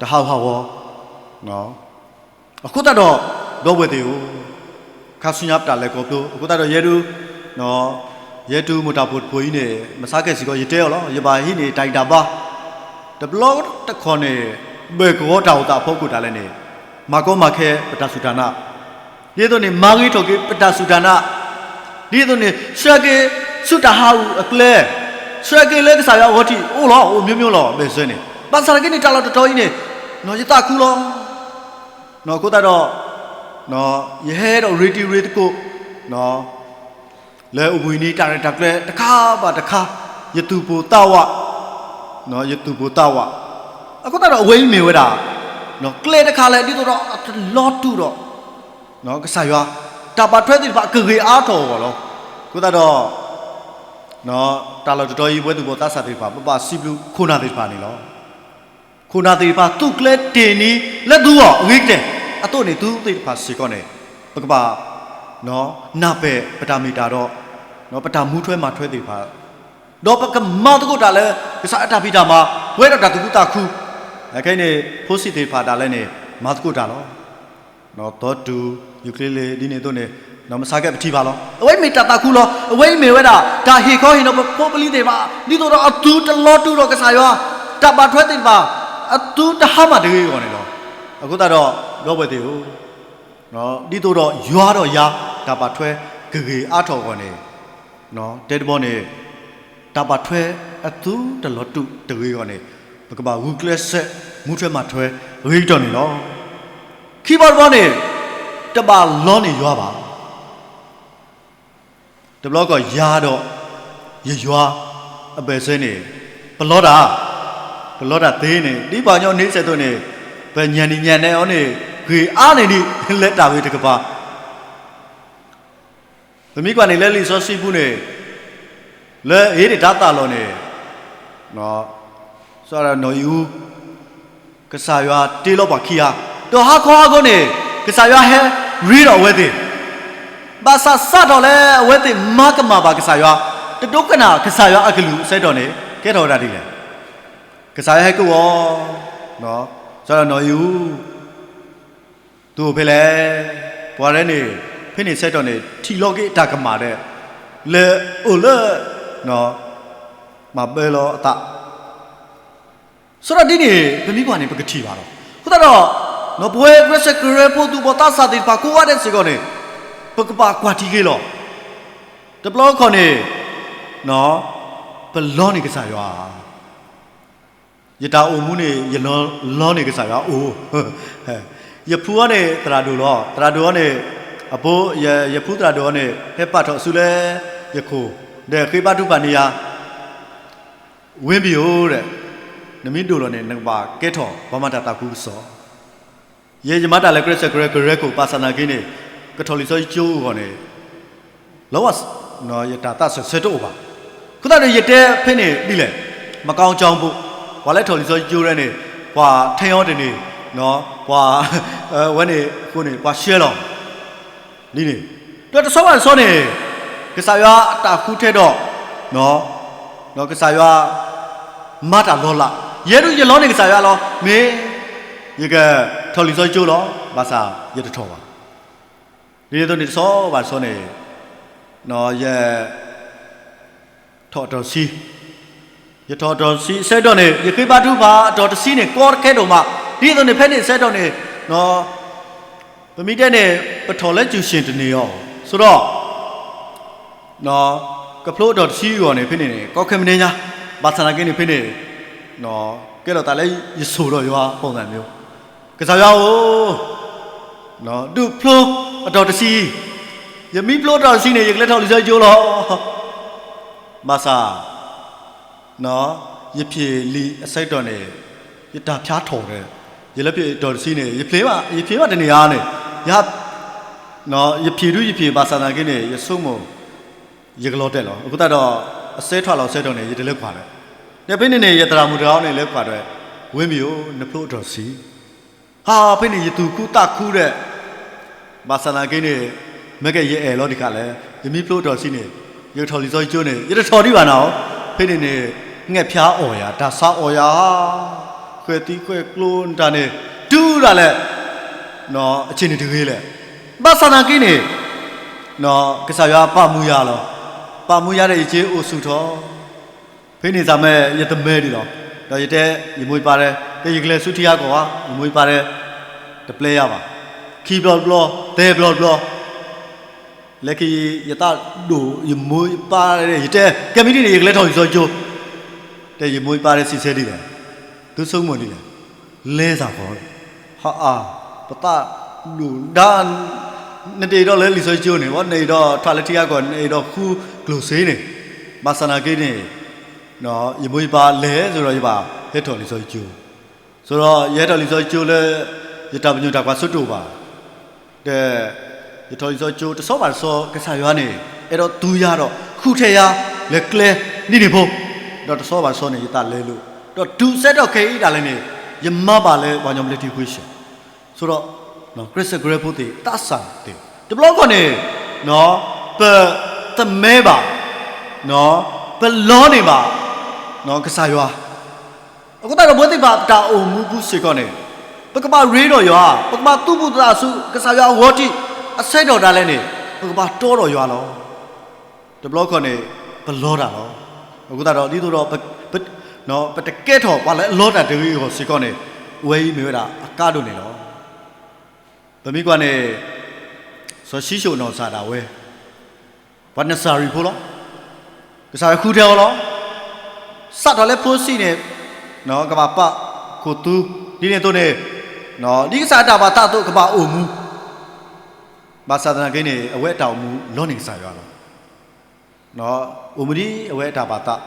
တဟးဂူာ်ဟးဂီၤ. အဃိသတးဒီး ဒီပုၢ်ဝဲၢ်သ့ၣ်ဧၢ, ခါဆူညါပတၢ်လဲၤခီဖျိ အဃိသတးဒီးယဲဒၣ် ယဲဒၣ်မုၢ်တၢ်ဖိတဖိအံၤန့ၣ် မဆါကဲစ့ၢ်ကီး ယတဲအီၤလီၤ. ယဘၣ်ဟံးန့ၢ်တၢ်ဂံၢ်တၢ်ဘါ တဘျီတခီၣ်န့ၣ် ဘၢၣ်ကဝီၤတၢ်အိၣ်သးအဖီခိၣ်ဒၣ်လဲာ်န့ၣ် မၤကီမၤခဲပတၢ်စူၢ်တၢ်နာ်, ဒ်သိးန့ၣ် မၤဂ့ၤထီၣ်က့ၤပတၢ်စူၢ်တၢ်နာ်, ဒ်သိးန့ၣ် ဆှၢက့ၤဆူတၢ်ဟးဂူာ်အကျဲ, ဆှၢက့ၤလၢကစၢ်ယွၤအဂီၢ်ထံး အိၣ်လီၤ အိၣ်မျိုးမျိုးလီၤ ဘၢၣ်စၢၤန့ၣ် ဘၣ်ဆၣ်သနာ်က့န့ၣ် တၢ်လီၢ်တတီၤအံၤန့ၣ် ယသးခုလီၤ. အဃိသတးဒီး ယဟဲဒီးရ့တံၤရ့သကိး လၢအိၣ်ဘှံးနံၤတၢ်ရဲၣ်တၢ်ကျဲၤတခါဘၣ်တခါ ယသူၣ်ပိၢ်သးဝး, ယသူၣ်ပိၢ်သးဝး, အဃိသတးဒီးအဝဲအံၤမ့ၢ်ဝဲဒၣ် ကျဲတခါလၢဒ်သိးဒီးအတလီၤတူာ်ဒီး ကစၢ်ယွၤ တၢ်ဘၣ်ထွဲသ့ၣ်တဖၣ်ကဂ့ၤအါထီၣ်အဂီၢ်လီၤ. အဃိသတးဒီး တၢ်လီၢ်တတီၤအံၤ ပဝဲသူၣ်ဘီၣ်သးစၢ်သ့ၣ်တဖၣ် ပဘၣ်စံးဘျုးခိၣ်နၢ်သ့ၣ်တဖၣ်န့ၣ်လီၤ. ခိၣ်နၢ်သ့ၣ်တဖၣ် သူၣ်ကျဲၤတ့ၢ်နံၤလၢသုဂီၢ်အဂ့ၤကတၢၢ်အသိးန့ၣ် သုသ့ၣ်တဖၣ်စ့ၢ်ကီးန့ၣ် ပကဘၣ် နၢ်ပၢၢ်ပတၢ်မ့ၢ်တၢ်တီ ပတၢ်မူထွဲမၤထွဲသ့ၣ်တဖၣ် ဒီးပကမၤသကိးတၢ်လၢ ကစၢ်အတၢ်ဖံးတၢ်မၤ ပဝဲဒီးတၢ်သူၣ်ခုသးခု, ခဲအံၤန့ၣ် ဖိဆံးသ့ၣ်တဖၣ်ဒၣ်လဲာ်န့ၣ် မၤသကိးတၢ်လီၤ. သီတူၢ် ယူၤချ့လ့ၤ ဒ်န့ၣ်အသိးန့ၣ် မဆါကဲပထံၣ်ဘၣ်လီၤ. အဝဲအံၤမ့ၢ်တၢ်သးခုလီၤ. အဝဲအံၤမ့ၢ်ဝဲဒၣ် တၢ်ဟ့ၣ်ခီဟ့ၣ်နီၤပဖိပလံၤသ့ၣ်တဖၣ် ဒ်သိးဒီးအသုတလီၤတူာ်ဒီးကစၢ်ယွၤ တၢ်ဘၣ်ထွဲသ့ၣ်တဖၣ် အသုတဟါမၢ်တဂ့ၤအဂီၢ်န့ၣ်လီၤ. အဃိသတးဒီး ဒီပုၢ်ဝဲၢ်သ့ၣ်ဧၢ, ဒ်သိးဒီးယွၤဒီးယၤ တၢ်ဘၣ်ထွဲကဂ့ၤအါထီၣ်အဂီၢ်န့ၣ် တဲတဘီန့ၣ် တၢ်ဘၣ်ထွဲအသုတလီၤတူာ်တဂ့ၤအဂီၢ်န့ၣ် ပကဘၣ်ဂုာ်ကျဲးစၢး မူထွဲမၤထွဲဂ့ၤကတၢၢ်န့ၣ်လီၤ. ခံဘီတဘီန့ၣ် တဘၣ်လီန့ၢ်ယွၤဘၣ်. တဘျီကီၢ်ယၤဒီး ယယွၤအဘၢၣ်စၢၤန့ၣ် ပလီတၢ်, ပလီတၢ်သ့န့ၣ် ဒ်ပှၤကညီန့ၣ်စဲးသိးန့ၣ် ပညၣ်န့ၣ်ညၣ်နဲအီၤန့ၣ် ဂ့ၤအါန့ၢ်ဒံးလၢတၢ်ဂ့ၤတကပၤ ပမ့ၢ်ကွၢ်န့ၣ်လၢလံာ်စီဆှံပူၤန့ၣ် လၢအ့ဒ့ၣ်တၢ်သးလီၢ်န့ၣ် စီၤနီၢ်အံၤအူ ကစၢ်ယွၤတ့လီၤပှၤခံဂၤ, ဒီးဟါခီဟါခီန့ၣ် ကစၢ်ယွၤဟဲရ့ဒီးအဝဲသ့ၣ်, ဘၣ်ဆၣ်စးထီၣ်လၢအဝဲသ့ၣ်မၤကမၣ်ဘၣ်ကစၢ်ယွၤ, တဒိကနၣ်ကစၢ်ယွၤအကလုၢ်အဆၢကတီၢ်န့ၣ် ကဲထီၣ်ဝဲဒၣ်ဒ်လဲၣ်. ကစၢ်ယွၤဟဲကဝီၤ စီၤနီၢ်အံၤအူ သုအိၣ်ဖဲလဲၣ်. ပှၤရဲန့ၣ် ဖဲန့ၣ်ဆၢကတီၢ်န့ၣ် ထံၣ်လီၤက့ၤတၢ်ကမၣ်ဒီး လၢအိၣ်လၢ မၤဘၢလီၤအသး, စီၤဒီးဒ်န့ၣ် ပမ့ၢ်ကွၢ်န့ၣ် ပကထံၣ်ဘၣ်လီၤ. အဃိသတးဒီး ပဝဲကျဲးစၢးကရၢဖိသူၣ်ဘီၣ်သးစၢ်သ့ၣ်တဖၣ်ကိးဂၤဒဲးစ့ၢ်ကီးန့ၣ် ပကဘၣ်ကွၢ်ထံက့ၤလီၤ. တဘျီခီၣ်န့ၣ် ပလီန့ၢ်ကစၢ်ယွၤ ယတၢ်အိၣ်မူန့ၣ် ယလီန့ၢ်ကစၢ်ယွၤအိၣ်, ယဖုအီၤန့ၣ် သရၣ်ဒိၣ်လီၤ. သရၣ်ဒိၣ်အီၤန့ၣ် အဖိ ယဖုသရၣ်ဒိၣ်အီၤန့ၣ် ဟဲပာ်ထီၣ်အစုလၢယခိၣ် ဒီးဃ့ဘါထုကဖၣ်န့ၢ်ယၤ, ဝ့မံၤဧိၤဒီး နမ့ၢ်ဒိၣ်လီၤန့ၣ် နကဘၣ်ကဲထီၣ်ပှၤမၤတၢ်သးခုကစီၣ် ယဲယမၤတၢ်လၢကျဲးစၢးကရၢကရိခိၣ် ဘၣ်ဆၣ်သနာ်က့န့ၣ် ကထီၣ်လံာ်စီဆှံကၠိအဂီၢ်န့ၣ် လီၤဝဲ ယတၢ်သးစၢၢ်ဆၢတအိၣ်ဘၣ်. အဃိသတးဒီး ယတဲဖဲန့ၣ်ဒ်လဲၣ်, မကီကၠီပူၤ ပှၤလၢထီၣ်လံာ်စီဆှံကၠိရဲၣ်န့ၣ် ပှၤထဲအီၤတန့ၣ် ပှၤ ဝဲန့ၣ်အဃိန့ၣ် ပှၤဆှၢလီၤ ဒ်န့ၣ်, ဒီးတဆီဘၣ်တဆီန့ၣ် ကစၢ်ယွၤအတၢ်ဃုထၢဒီး ကစၢ်ယွၤ မၤတၢ်လီၤလး, ယဲဒၣ်ယလီန့ၢ်ကစၢ်ယွၤလီၤ, မ့ၢ် ယကထီၣ်လံာ်စီဆှံကၠိလီၤ, ဘၣ်ဆၣ်ယတထီၣ်ဘၣ်. ဒ်န့ၣ်အသိးန့ၣ် တဆီဘၣ်တဆီန့ၣ် ယ ထီၣ်အတီၢ်တဆံ, ယထီၣ်အတီၢ်တဆံအဆၢကတီၢ်န့ၣ် ယဃ့ဘါထုကဖၣ်အတီၢ်တဆံန့ၣ် ကီတခဲဒိၣ်မး, ဒ်သိးန့ၣ် ဖဲန့ၣ်အဆၢကတီၢ်န့ၣ် ပမ့ၢ်တဲန့ၣ် ပထီၣ်လၢကၠူၣ်ၡ့ၣ်တန့ၢ်အီၤ, ဆိဒီး ကဖျိအတီၢ်တဆံအဂီၢ်န့ၣ် ဖဲန့ၣ်န့ၣ် ကီခဲမံၤညါ, ဘၣ်ဆၣ်သနာ်က့န့ၣ် ဖဲန့ၣ် ကဲထီၣ်သးလၢယစိာ်ဒီးယွၤ ပုံစံမျိုး, ကစၢ်ယွၤဧၢ, ဒုးဖျိအတီၢ်တဆံ, ယမ့ၢ်ဖျိအတီၢ်တဆံန့ၣ် ယကလဲၤထီၣ်လံာ်စီဆှံကၠိလီၤ. ဘၣ်ဆၣ် ယဖျ့ၣ်လံာ်အဆၢကတီၢ်န့ၣ် ယတၢ်ဖျါထီၣ်ဒီး ယလၢဖျ့ၣ်အတီၢ်တဆံန့ၣ် ယဖျ့ၣ်ဘၣ် ယဖျ့ၣ်ဘၣ်တန့ၢ်ဧါန့ၣ်, ယ ယဖျ့ၣ်ဒုးယဖျ့ၣ်ဘၣ်ဆၣ်သနာ်က့န့ၣ် ယဆိကမိၣ် ယကလီၤတဲာ်လီၤ. အဃိသတးဒီး အစဲထွါလီၤအဆၢကတီၢ်န့ၣ် ယတလဲၤကွၢ်ဒီး, ဒီးဖဲန့ၣ်န့ၣ် ယသရၣ်မုၣ်တဂၤန့ၣ် လဲၤကွၢ်ဒီး ဝ့မံၤဧၢ နဖျိအတီၢ်တဆံ, ဟါ ဖဲန့ၣ် ယသူၣ်ခုသးခုဒီး ဘၣ်ဆၣ်သနာ်က့န့ၣ်, မ့ၢ်ကဲယအဲၣ်လီၤတခါလဲၣ်, ယမ့ၢ်ဖျိထီၣ်ဆံးန့ၣ်, ယကထီၣ်လံာ်စီဆှံကၠိန့ၣ် ယတထီၣ်ဒံးဘၣ်နၤဧိၤ, ဖဲန့ၣ်န့ၣ်, ငဲၣ်ဖၠါအီၣ်ယၤ, တၢ်ဆါအီၣ်ယၤ, ဃဲၤသံဃဲၤကျိနတၢ်န့ၣ်, တုၤဒၣ်လဲာ်, အဆ့ၣ်န့ၣ်တဂ့ၤလဲၣ်, ဘၣ်ဆၣ်သနာ်က့န့ၣ်, ကစၢ်ယွၤပာ်မူယၤလီၤ, ပာ်မူယၤဒီးယက့ၤအိၣ်ဆူၣ်ထီၣ် ဖဲန့ၣ်သးမ့ၢ်ယတမဲဒံးလီၤ, ဒီးယတဲ, ယမိၢ်ယပၢ်တဲ, ကယကလဲၤဆူထံဂၤကီၢ်ဧါ, ယမိၢ်ယပၢ်တဲ, တပျဲယၤဘၣ်, ခံဘျီတဘျီ, သၢဘျီတဘျီ, လၢခံယသးဒိၣ်ယမိၢ်ယပၢ်, ယတဲ, ကဲမ့ၢ်ဒ်န့ၣ် ယကလဲၤထီၣ်လံာ်စီဆှံကၠိ, တဲယမိၢ်ယပၢ်တဲစံးဆၢဒ်လဲၣ်, သုဆိကမိၣ်ဒ်လဲၣ်, လဲၤသးဃီ, ဟါအါ, ပသးဒိၣ်ဒါ နတအဲၣ်ဒိးလၢလံာ်စီဆှံကၠိန့ၣ်, နအဲၣ်ဒိးထီၣ်လၢထံဂၤကီၢ်, နအဲၣ်ဒိးဃုကျိၣ်စ့န့ၣ်, ဘၣ်ဆၣ်သနာ်က့န့ၣ်, ယမိၢ်ယပၢ်လဲၤ, ဆိဒီးယဘၣ်ဟဲထီၣ်လံာ်စီဆှံကၠိ, ဆိဒီးယဟဲထီၣ်လံာ်စီဆှံကၠိလၢ ယတၢ်ပညိၣ်တၢ်ကွၢ်စိတိၣ်ဘၣ်, ဒီး ယထီၣ်လံာ်စီဆှံကၠိတဆီဘၣ်တဆီ ကစၢ်ယွၤန့ၣ် အဲၣ်ဒိးသူယၤဒီးဃုထၢယၤ လဲၤကျဲဒ်န့ၣ်ဖိ, ဒီးတဆီဘၣ်တဆီန့ၣ် ယသးလဲလိာ်, ဒီးတုၤဆၢကတီၢ်ခဲအံၤဒၣ်လဲာ်န့ၣ်, ယမၤဘၣ်လၢပှၤကညီဘျၢထံခဝ့ၡၢၣ်, ဆိဒီး, ကြၢးစၢးကြၢးဖိသ့ၣ် သးစၢ်သ့ၣ်, တဘျီခီန့ၣ်, ပသမၢဘၣ်, ပလီန့ၢ်ဘၣ်, ကစၢ်ယွၤ အဃိသတးဒီးပဝဲသ့ၣ်တဖၣ်တၢ်အိၣ်မူပူၤစ့ၢ်ကီးန့ၣ်, ပကဘၣ်ရ့ဒီးယွၤ, ပကဘၣ်သူၣ်ပိၢ်သးစူၤကစၢ်ယွၤအဂီၢ်ထံး, အဆၢကတီၢ်ဒၣ်လဲာ်န့ၣ်, ပကဘၣ်တီဒီးယွၤလီၤ. တဘျီခီန့ၣ်, ပလီတၢ်လီၤ. အဃိသတးဒီးဒ်သိးဒီး, ပတကဲထီၣ်ပှၤလၢအလီတၢ်တဂ့ၤအဂီၢ်စ့ၢ်ကီးန့ၣ်, အဝဲအံၤမ့ၢ်ဝဲဒၣ်အကါဒိၣ်န့ၣ်လီၤ. ပမ့ၢ်ကွၢ်န့ၣ်, စီၤၡံၣ်စိၣ်နီၢ်ကစၢ်ဒၣ်ဝဲ ပှၤနစၤရ့းဖိလီၤ. ကစၢ်ယွၤဃုထၢအီၤလီၤ. စးထီၣ်လၢဖိဆံးန့ၣ်, ကဘၣ်ပာ်ခူသူ, ဒ်န့ၣ်အသိးန့ၣ်, ဒ်ကစၢ်အတၢ်ဘၣ်သးအသိးကဘၣ်အိၣ်မူ, ဘၣ်ဆၣ်သနာ်က့န့ၣ် အဝဲအတၢ်အိၣ်မူလီန့ၢ်ကစၢ်ယွၤလီၤ. အိၣ်မူဒ်အဝဲအတၢ်ဘၣ်သး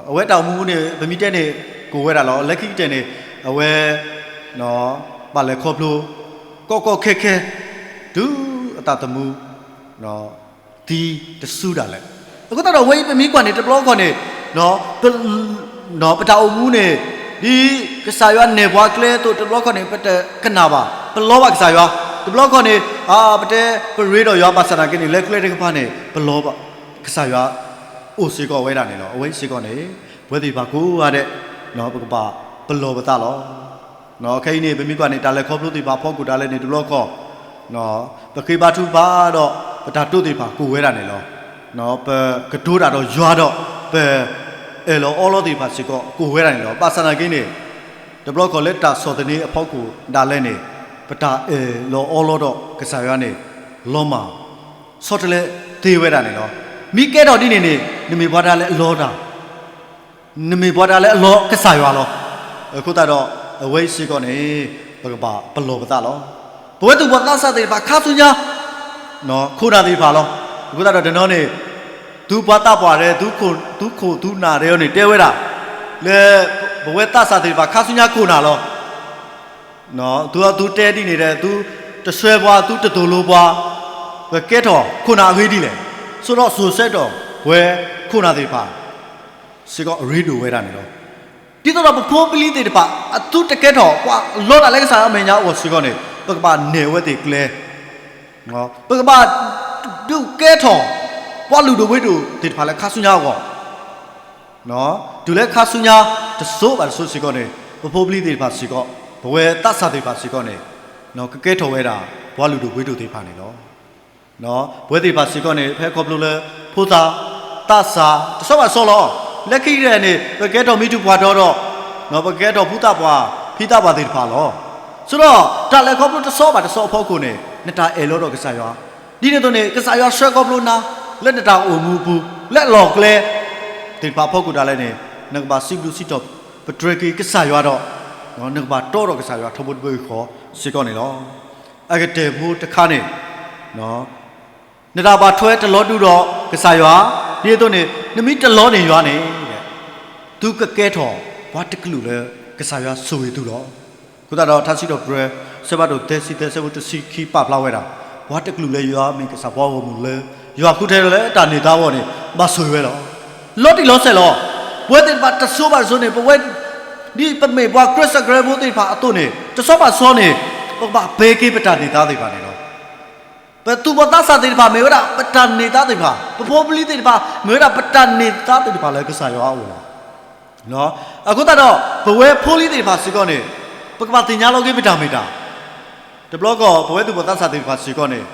အဝဲတၢ်အိၣ်မူန့ၣ် ပမ့ၢ်တဲန့ၣ် ကိၢ်ဝဲဒၣ်လီၤ. လၢခံကတၢၢ်န့ၣ် အဝဲ ဘၣ်လဲၤခီဖျိ ကီကီခဲခဲ တုၤအသးသမူ သံတစူဒၣ်လဲာ်. အဃိသတးဒီး အဝဲအံၤပမ့ၢ်ကွၢ်န့ၣ် တဘျီခီန့ၣ် ပတၢ်အိၣ်မူန့ၣ် ဒ်ကစၢ်ယွၤနဲၣ်ပှၤကျဲအသိး တဘျီခီန့ၣ် ပတကနၣ်ဘၣ်, ပလီဘၣ်ကစၢ်ယွၤ, တဘျီခီန့ၣ် ပတဲပရ့ဒီးယွၤဘၣ်ဆၣ်သနာ်က့န့ၣ် လၢကျဲတကပၤန့ၣ် ပလီဘၣ်ကစၢ်ယွၤ အိၣ်စ့ၢ်ကီးဝဲဒၣ်န့ၣ်လီၤ. အဝဲအံၤစ့ၢ်ကီးန့ၣ် ပဝဲသ့ၣ်တဖၣ်ကိးဂၤဒဲး ပကဘၣ်ပလီၢ်ပသးလီၤ. ခဲအံၤန့ၣ် ပမ့ၢ်ကွၢ်န့ၣ် တၢ်လဲၤခီဖျိသ့ၣ်တဖၣ်အဖီခိၣ်ဒၣ်လဲာ်န့ၣ် တဘျီခီ ပဃ့ဘါထုကဖၣ်ဒီး ပတၢ်တိာ်သ့ၣ်တဖၣ်ကိးဝဲဒၣ်န့ၣ်လီၤ. ပကတိၤတၢ်ဒီးယွၤဒီး ပအဲၣ်လီၤအီလီၤသ့ၣ်တဖၣ်စ့ၢ်ကီး ကိးဝဲဒၣ်န့ၣ်လီၤ. ဘၣ်ဆၣ်သနာ်က့န့ၣ် တဘျီခီလၢတၢ်ဆီၣ်သနံးအဖီခိၣ်ဒၣ်လဲာ်န့ၣ် ပတၢ်အၢၣ်လီၤအီလီၤဒီးကစၢ်ယွၤန့ၣ် လီၤမၢ်ဆီတလဲသ့ဝဲဒၣ်န့ၣ်လီၤ. မ့ၢ်ကဲထီၣ်ဒ်န့ၣ်န့ၣ် နမ့ၢ်ပှၤတၢ်လၢအလီတၢ် နမ့ၢ်ပှၤတၢ်လၢအလီကစၢ်ယွၤလီၤ. အဃိသတးဒီး အဝဲအံၤစ့ၢ်ကီးန့ၣ် ပကဘၣ်ပလီၢ်ပသးလီၤ. ပဝဲသူၣ်ဘီၣ်သးစၢ်သ့ၣ်တဖၣ်ခါဆူညါ ခိၣ်နၢ်သ့ၣ်တဖၣ်လီၤ. အဃိသတးဒီးတနီၤန့ၣ် သုပှၤသးပှၢ်ဒီး သုခိၣ်သုနၢ်ဒီးန့ၣ် တဲဝဲဒၣ် လၢပဝဲသးစၢ်သ့ၣ်တဖၣ်ခါဆူညါခိၣ်နၢ်လီၤ. သုအသုတဲဒ်န့ၣ်ဒီး သုတဆှၢပှၤ သုတသိၣ်လိပှၤ ပကဲထီၣ်ခိၣ်နၢ်အဂ့ၢ်ဒ်လဲၣ်. ဆိဒီးစိၤဆၢကတီၢ် ပဝဲခိၣ်နၢ်သ့ၣ်တဖၣ် စ့ၢ်ကီးအရ့ဒိၣ်ဝဲဒၣ်န့ၣ်လီၤ. ဒ်သိးဒီးပဖိပလံၤသ့ၣ်တဖၣ် အသုတကဲထီၣ် ပှၤလီတၢ်လၢကစၢ်ယွၤအမဲာ်ညါအဂီၢ်စ့ၢ်ကီးန့ၣ် ပကဘၣ်နဲၣ်အဝဲသ့ၣ်ကျဲ ပကဘၣ်ဒုးကဲထီၣ် ပှၤလုၢ်ဒိၣ်ပှ့ၤဒိၣ်သ့ၣ်တဖၣ်လၢခါဆူညါအဂီၢ် တုၤလၢခါဆူညါ တစိၤဘၣ်တစိၤစ့ၢ်ကီးန့ၣ် ပဖိပလံၤသ့ၣ်တဖၣ်စ့ၢ်ကီး ပဝဲသးစၢ်သ့ၣ်တဖၣ်စ့ၢ်ကီးန့ၣ် ကကဲထီၣ်ဝဲဒၣ် ပှၤလုၢ်ဒိၣ်ပှ့ၤဒိၣ်သ့ၣ်တဖၣ်န့ၣ်လီၤ. ပဝဲသ့ၣ်တဖၣ်စ့ၢ်ကီးန့ၣ် ဖဲခီဖျိလၢ ဖိသၣ် သးစၢ် တစိၤဘၣ်တစိၤလီၤ. လၢခံကတၢၢ်န့ၣ် ပကဲထီၣ်မံၤထူၣ်ပှၤတီၤဒီး ပကဲထီၣ်ဖုသးပှၢ် ဖံသးပှၢ်သ့ၣ်တဖၣ်လီၤ. ဆိဒီး တၢ်လဲၤခီဖျိတစိၤဘၣ်တစိၤအဖီခိၣ်န့ၣ် နတၢ်အဲၣ်လီၤဒီးကစၢ်ယွၤ ဒ်န့ၣ်အသိးန့ၣ် ကစၢ်ယွၤဆှၢခီဖျိနၤ လၢနတၢ်အိၣ်မူအပူၤ လၢအလီၢ်ကျဲ သ့ၣ်တဖၣ်အဖီခိၣ်ဒၣ်လဲာ်န့ၣ် နကဘၣ်စံးဘျုးစံးထီၣ်ပတြၢၤက့ၤကစၢ်ယွၤဒီး နကဘၣ်တီဒီးကစၢ်ယွၤထီဘိတဘိယူၢ်ဃီစ့ၢ်ကီးန့ၣ်လီၤ. အကတၢၢ်ဖိတခါန့ၣ် နတၢ်ဘၣ်ထွဲတလီၤတူာ်ဒီးကစၢ်ယွၤ ဒ်သိးန့ၣ် နမ့ၢ်တလီန့ၢ်ယွၤန့ၣ် သုကကဲထီၣ်ပှၤတကလုာ်လၢကစၢ်ယွၤဆိၣ်ဂ့ၤသုလီၤ. အဃိသတးဒီး ထါစံးထီၣ်ပတြၢၤ အဆၢဖးဒိၣ်သၢဆံသၢ အဆၢဖိတဆံခံပာ်ဖျါဝဲဒၣ် ပှၤတကလုာ်လၢယွၤမ့ၢ်ကစၢ်ပှၤဂီၢ်မုၢ်လၢ ယွၤဃုထၢလၢတၢ်န့ၢ်သါအဂီၢ်န့ၣ် ဘၣ်ဆိၣ်ဂ့ၤဝဲလီၤ. လီၤတံၢ်လီၤဆဲးလီၤ. ပဝဲသ့ၣ်တဖၣ်တစိၤဘၣ်တစိၤန့ၣ် ပဝဲ ဒ်ပမ့ၢ်ပှၤကြၢးစၢးကြၢးဖိသ့ၣ်တဖၣ်အသိးန့ၣ် တစိၤဘၣ်တစိၤန့ၣ် ပကဘၣ်ပဲက့ၤပတၢ်န့ၢ်သါသ့ၣ်တဖၣ်န့ၣ်လီၤ. ပသူၣ်ဘီၣ်သးစၢ်သ့ၣ်တဖၣ် မ့ၢ်ဝဲဒၣ်ပတၢ်န့ၢ်သါသ့ၣ်တဖၣ်, ပဖိပလံၤသ့ၣ်တဖၣ် မ့ၢ်ဝဲဒၣ်ပတၢ်န့ၢ်သါသ့ၣ်တဖၣ်လၢကစၢ်ယွၤအအိၣ်လီၤ. အဃိသတးဒီး ပဝဲဖိလံၤသ့ၣ်တဖၣ်စ့ၢ်ကီးန့ၣ် ပကဘၣ်သ့ၣ်ညါလီၤက့ၤပတၢ်မ့ၢ်တၢ်, တဘျီကီၢ် ပဝဲသူၣ်ဘီၣ်သးစၢ်သ့ၣ်တဖၣ်စ့ၢ်ကီးန့ၣ်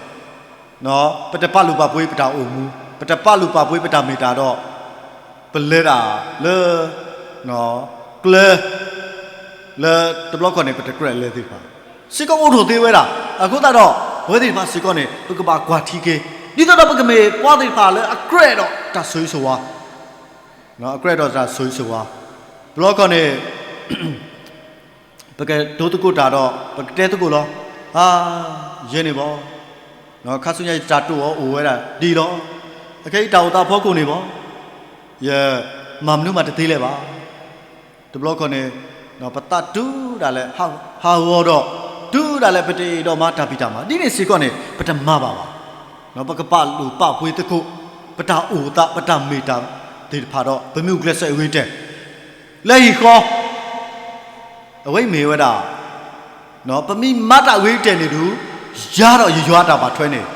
ပတပာ်လုၢ်ပာ်ပှ့ၤပတၢ်အိၣ်မူ, ပတပာ်လုၢ်ပာ်ပှ့ၤပတၢ်မ့ၢ်တၢ်ဒီး ပလဲၤတၢ်လၢ ကျဲ လၢတဘျီကီၢ်န့ၣ် ပတကြၢးလဲၤသ့ၣ်တဖၣ် စ့ၢ်ကီးအိၣ်ထီၣ်သ့ဝဲဒၣ်. အဃိသတးဒီး ပဝဲသ့ၣ်တဖၣ်စ့ၢ်ကီးန့ၣ် ပကဘၣ်ကွၢ်ထံက့ၤ ဒ်သိးဒီးပကမ့ၢ်ပှၤသ့ၣ်တဖၣ်လၢအကြၢးဒီးတၢ်ဆိၣ်ဂ့ၤဆိၣ်ဝါ, အကြၢးဒီးတၢ်ဆိၣ်ဂ့ၤဆိၣ်ဝါ, တဘျီကီၢ်န့ၣ် ပကတိၤသကိးတၢ်ဒီး ပကတဲသကိးလီၤ. အါ, ယဲန့ၣ်ဘၣ်, ခါဆူညါယတၢ်တိာ်အီၤအိၣ်ဝဲဒၣ်ဒ်လီၤ. အခဲအံၤတၢ်အိၣ်သးအဖီခိၣ်န့ၣ်ဘၣ်, ယမၤမနုၤမးတသ့လၢၤဘၣ်. တဘျီကီၢ်န့ၣ် ပသးတုၤဒၣ်လဲာ်ဟးဂီၤဒီး တုၤဒၣ်လဲာ်ပတအဲၣ်ဒိးမၤတၢ်ဖံးတၢ်မၤ ဒ်န့ၣ်စ့ၢ်ကီးန့ၣ် ပတမၤဘၣ်ဘၣ်. ပကပာ်လုၢ်ပာ်ပှ့ၤသကိး ပတၢ်အိၣ်သး ပတၢ်မ့ၢ်တၢ်သ့ၣ်တဖၣ်ဒီး ပမ့ၢ်အိၣ်ကျဲးစၢးအဂ့ၤကတၢၢ် လၢဟံၣ်ဃီ အဝဲအံၤမ့ၢ်ဝဲဒၣ် ပမ့ၢ်မၤတၢ်အဂ့ၤကတၢၢ်န့ၣ်ဒုး ယၤဒီးယယွၤအတၢ်ဘၣ်ထွဲန့ၣ်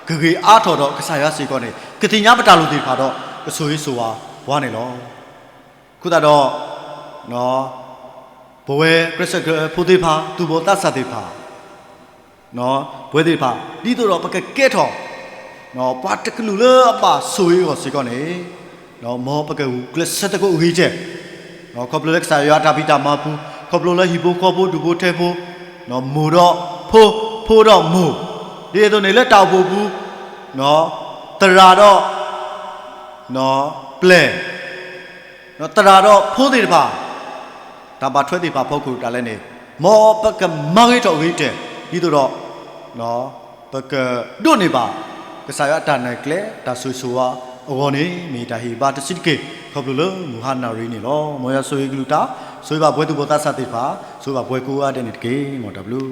ကဂ့ၤအါထီၣ်ဒီးကစၢ်ယွၤစ့ၢ်ကီးန့ၣ် ကသ့ၣ်ညါပတၢ်လိၣ်သ့ၣ်တဖၣ်ဒီး ကဆိၣ်ဂ့ၤဆိၣ်ဝါပှၤန့ၣ်လီၤ. အဃိသတးဒီး ပဝဲကျဲးစၢးကရၢဖိသ့ၣ်တဖၣ် သူၣ်ဘီၣ်သးစၢ်သ့ၣ်တဖၣ် ပဝဲသ့ၣ်တဖၣ် ဒ်သိးဒီးပကကဲထီၣ် ပှၤတကလုာ်လၢအဘၣ်ဆိၣ်ဂ့ၤအဂီၢ်စ့ၢ်ကီးန့ၣ် မ်ပကဂုာ်ကျဲးစၢးသကိးအဂ့ၤကတၢၢ် ခီဖျိလၢကစၢ်ယွၤအတၢ်ဖံးတၢ်မၤပူၤ, ခီဖျိလၢဟံၣ်ဖိဃီဖိဒူၣ်ဖိထၢဖိ, မိၢ်ဒီးဖိ, ဖိဒီးမိၢ်, ဒ်သိးန့ၣ်လၢတၢ်အိၣ်ဖှိၣ်ပူၤ, သရၣ်ဒီး ပျဲၢ် သရၣ်ဒီးဖိသ့ၣ်တဖၣ် တၢ်ဘၣ်ထွဲသ့ၣ်တဖၣ်အဖီခိၣ်ဒၣ်လဲာ်န့ၣ် မ်ပကမၤဂ့ၤထီၣ်အဂ့ၤကတၢၢ် ဒ်သိးဒီး ပကဒိးန့ၢ်ဘၣ် ကစၢ်ယွၤအတၢ်နဲၣ်ကျဲ တၢ်ဆိၣ်ဂ့ၤဆိၣ်ဝါအဂီၢ်န့ၣ် မ့ၢ်ယတၢ်ဟ့ၣ်ဂံၢ်ဘါတဆံးတက့ၢ် ခီဖျိလၢမုၢ်ဟါနၣ်ရံၣ်န့ၣ်လီၤ. မ်ယွၤဆိၣ်ဂ့ၤကလုၢ်ကထါ, ဆိၣ်ဂ့ၤဘၣ်ပဝဲသူၣ်ဘီၣ်သးစၢ်သ့ၣ်တဖၣ်, ဆိၣ်ဂ့ၤဘၣ်ပဝဲကိးဂၤဒဲးန့ၣ်တက့ၢ်. မ်တၢ်ဘျုး